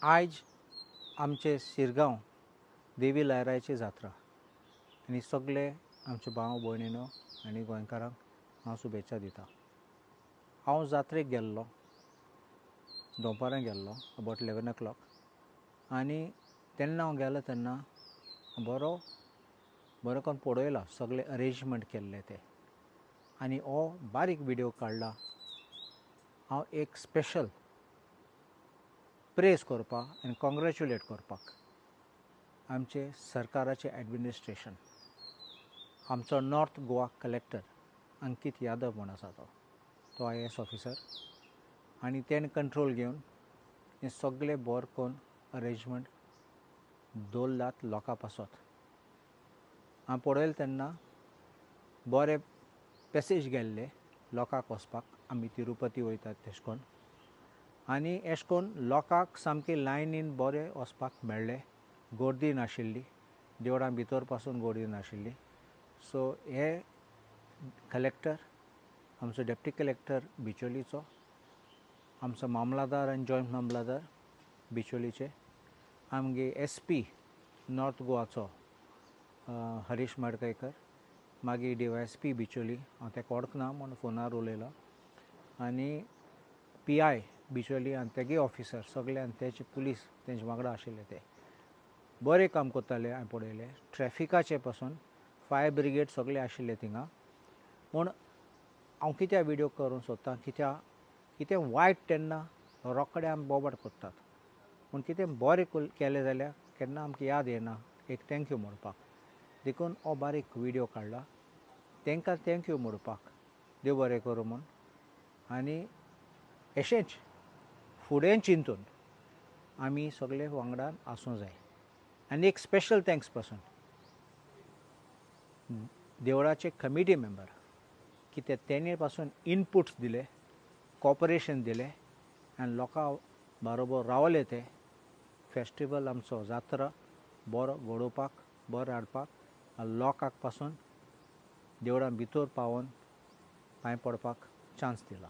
आयज आमचे शिरगांव देवी लयराईची जात्रा आनी सगळे आमचे भाव भयणीनो आनी गोंयकारांक हांव शुभेच्छा दिता. हांव जात्रेक गेल्लो, दनपारां गेल्लो अबावट 11 o'clock आनी तेन्ना हांव गेलो तेन्ना बरो बरो करून पळयला सगळे अरेंजमेंट केल्ले ते आनी हो बारीक विडियो काडला. हांव एक स्पेशल प्रेज करपाक आनी कॉंग्रेच्युलेट करपाक आमचे सरकाराचे एडमिनिस्ट्रेशन, आमचो नॉर्थ गोवा कलेक्टर अंकीत यादव म्हूण आसा, तो IAS officer आनी तेणें कंट्रोल घेवन हें सगळें बरें करून अरेंजमेंट दवरलात लोकां पासत. हांवें पळयलें तेन्ना बरे पॅसेज गेल्ले लोकांक वचपाक, आमी तिरुपती वयतात तेश कोन्न आनी एश कोन्न लोकांक सामकें लायनीन बरें वचपाक मेळ्ळें, गर्दी नाशिल्ली, देवळां भितर पासून गर्दी नाशिल्ली. सो हे कलेक्टर, आमचो डेप्टी कलेक्टर बिचोलीचो, आमचो मामलादार आनी जॉयंट मामलादार बिचोलीचे, आमगे SP north गोवाचो हरीश मडकयकर, मागीर DYSP Bicholim, हांव तेका वळखना म्हूण फोनार उलयलो, आनी PI Bicholim आनी तेगे ऑफिसर सगळे आनी तेचे पुलीस तेंचे वांगडा आशिल्ले, ते बरें काम करताले. हांवें पळयलें ट्रॅफिकाचे पासून फायर ब्रिगेड सगळे आशिल्ले थिंगा. म्हूण हांव कित्याक विडियो करूंक सोदता, कित्याक कितें वायट तेन्ना रोखडे आमी बोबाट करतात, पूण कितें बरें केलें जाल्यार केन्ना आमकां याद येना एक thank you म्हणपाक. देखून हो बारीक विडियो काडला तांकां thank you म्हणपाक, देव बरें करूं म्हूण. आनी अशेंच फुडें चिंतून आमी सगळे वांगडा आसूंक जाय. आनी एक स्पेशल thanks पासून देवळाचे कमिटी मेंबर कित्याक तेणे पासून इनपुट्स दिले, कॉपरेशन दिलें आनी लोकां बरोबर रावले. ते फेस्टिवल आमचो जात्रा बरो घडोवपाक, बरो हाडपाक आनी लोकांक पासून देवळां भितर पावोवन पांय पडपाक चान्स दिला.